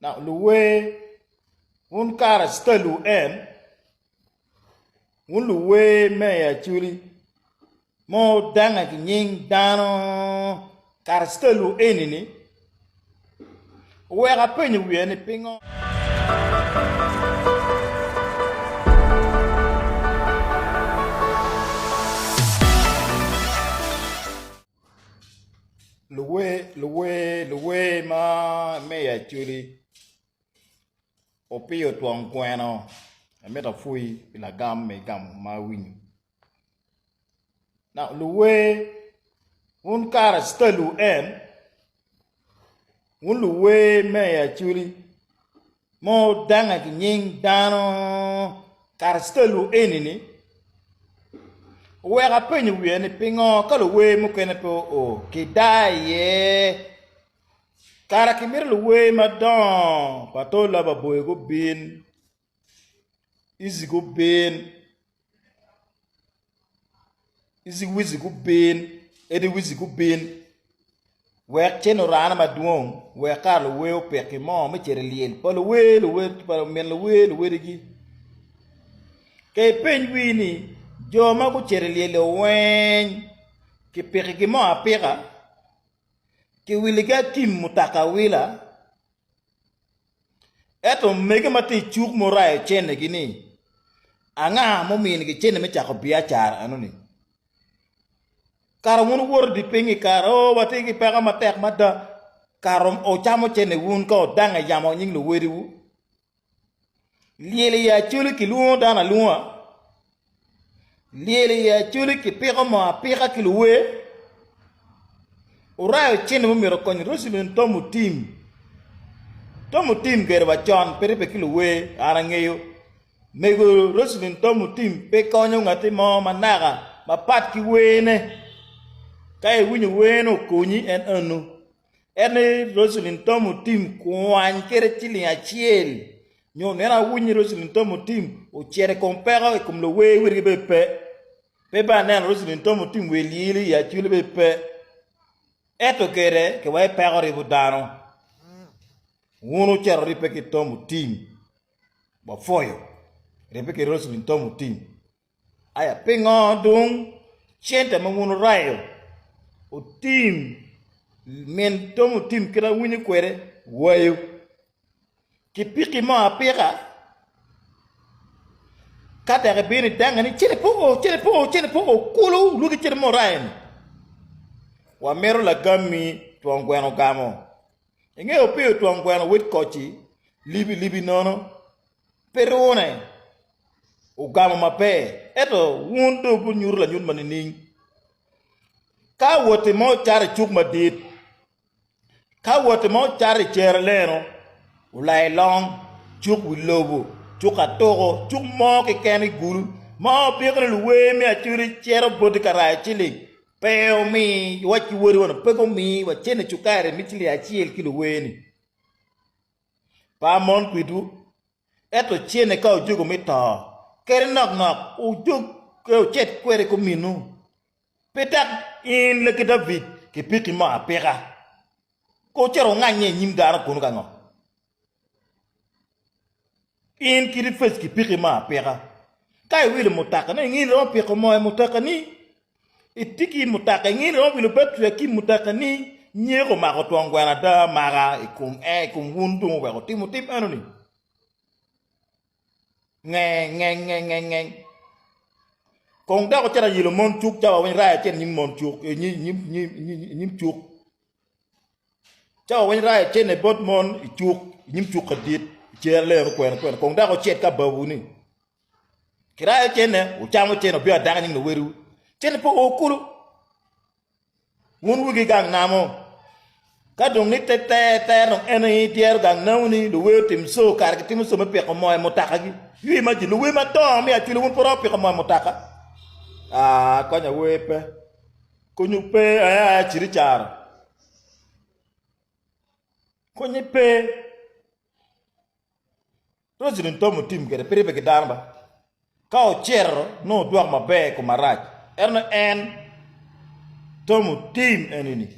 Now luwer wun kara citalu en wun luwer me i Acholi ma wudange ki nying dano kara citalu eni ni oweko apenyo wiya ni pingo. Luwer luwer luwer ma me i Acholi opiyo twon gweno amito apwoyi pi lagam ma igamo ma awinyo luwer wun kara citalu en wun luwer me i Acholi ma wudange ki nying dano karacitalu eni-ni oweko apenyo wiya ni pingo ka luwer mukene pe oo kidaa iye kara kimito luwer madongo pa Tol Laba Boy gubin Easy gubin. Ici-wici gubin, Edi-wici gubin, wek cen orane madwong, wek kara luwer opiki mo me cito i lyel pa luwer, luwer pa min luwer luwedigi. Ka ipeny wii ni jo ma gucito i lyel-li weng kipikigi mo apika, kiwiligi akim mutoka awila, Ento omege ma tye i cuk murayo cennegi-ni, anga muminigi cenne me cako biacara enoni? Kara wun wuwoto i dye piny i kare, oo, watye ki peko matek mada, kara wucamo cenne wun ka wudange yamo nying luwediwu. Lyel i Acholi kilwongo dano alwonga, lyel i Acholi kipiko moo apika ki luwer. Orayo cente ma myero okony Roselyn Tom Otim. Tom Otim gere wa con pe ribbe ki luwer an angeyo. Mego Roselyn Tom Otim pe konyo ngati mo ma naka mapat ki werne. Ka iwinyo werne okonyi en eno. En ni Roselyn Tom Otim kwany kede ciling acel nyo neno awiny ni Roselyn Tom Otim ocito i kom peko i kom luwer wigi bene pe. Pe bene aneno Roselyn Tom Otim wer lyili i Acholi bene pe. Ento kede kiwaco peko ribo dano. Wun wucito ribbe ki Tom Otim wapwoyo ribbe ki Roselyn Tom Otim. Aya pingo dong cente ma wun wurayo otim min tom otim kit ma awinyo kwede wayo ki piki mo apika ka dok ibino idange ni cente pe oo cente pe oo cente pe oo kulu lwaki cente ma wurayo ni wamito lagammi twon gweno ogamo inge opiyo twon gweno wod koci libi libi nono Pe rune ogamo maber, ento wun dong wunyuto lanyut ma nining? Ka woti mo cato i cuk madit, ka woti mo cato i cere leno, olai long, cuk wi lobo, cuk atuko, cuk mo keken i gulu ma obiko ni luwer me acoli cito boti ka rayo ciling, pe omi, iwac ki wodi wano, pe gumi wa cente cukari me ciling acel ki luwer-ni. Pe amon kwedwu, ento cene ka wujogo me to, kadi noknok wujog wucit kwede ki ominwu. Pe dok in ki David kipiki mo apika, ko wucito wunganye i nyim dano kunu ka ngo? In kit ifec kipiki mo apika, ka iwilo mutoka-ni, inge ni iromo piko moo i mutoka-ni. Itye ki mutoka inge ni romo wilo battery ki i mutoka ni nyeko omako twon gweno ada maka i kom en i kom wun dong oweko timo tim eno ni nge nge nge nge nge kong dok ocito ayelo mon cuk cawa weng rayo acel nyim mon cuk nyim cuk cawa weng rayo cene bot mon i cuk nyim cuk kadit cer lero kwene kwene kong dok ocit ka babu ni Kirayo cene, wucamo cene, wubino adaka nying luwedwu. Cene pe oo kulu. Wun wigi gang namo. Ka dong ni te ter ter dong en aye idyero gang namo ni luwer otim co kare gitimo co me piko moo i mutakagi. You imagine luwer madongo me Acholi wun pe wuromo piko moo i mutaka? Ah, konya wer pe. Konyu pe aya aya cit i caro. Konye pe. President Tom otim kwede pe ribbe ki dano ba. Ka ocito nongo odwoko maber i kom marac. Ento en Tom otim enini.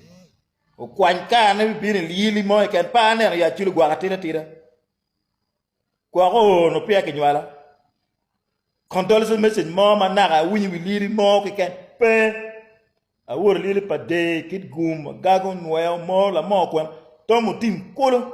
Okwany karene bibino i lyili mo keken pe aneno i Acholi gwok atida atida. Gwok oo onongo peya kinywala. Condolence message mo ma naka awinyo i wi lyili mo keken pe. Awoto i lyili pa Dee, Kitgum, Agago, Nweyo, Moro, Lamor, Kwena, Tom Otim kulu.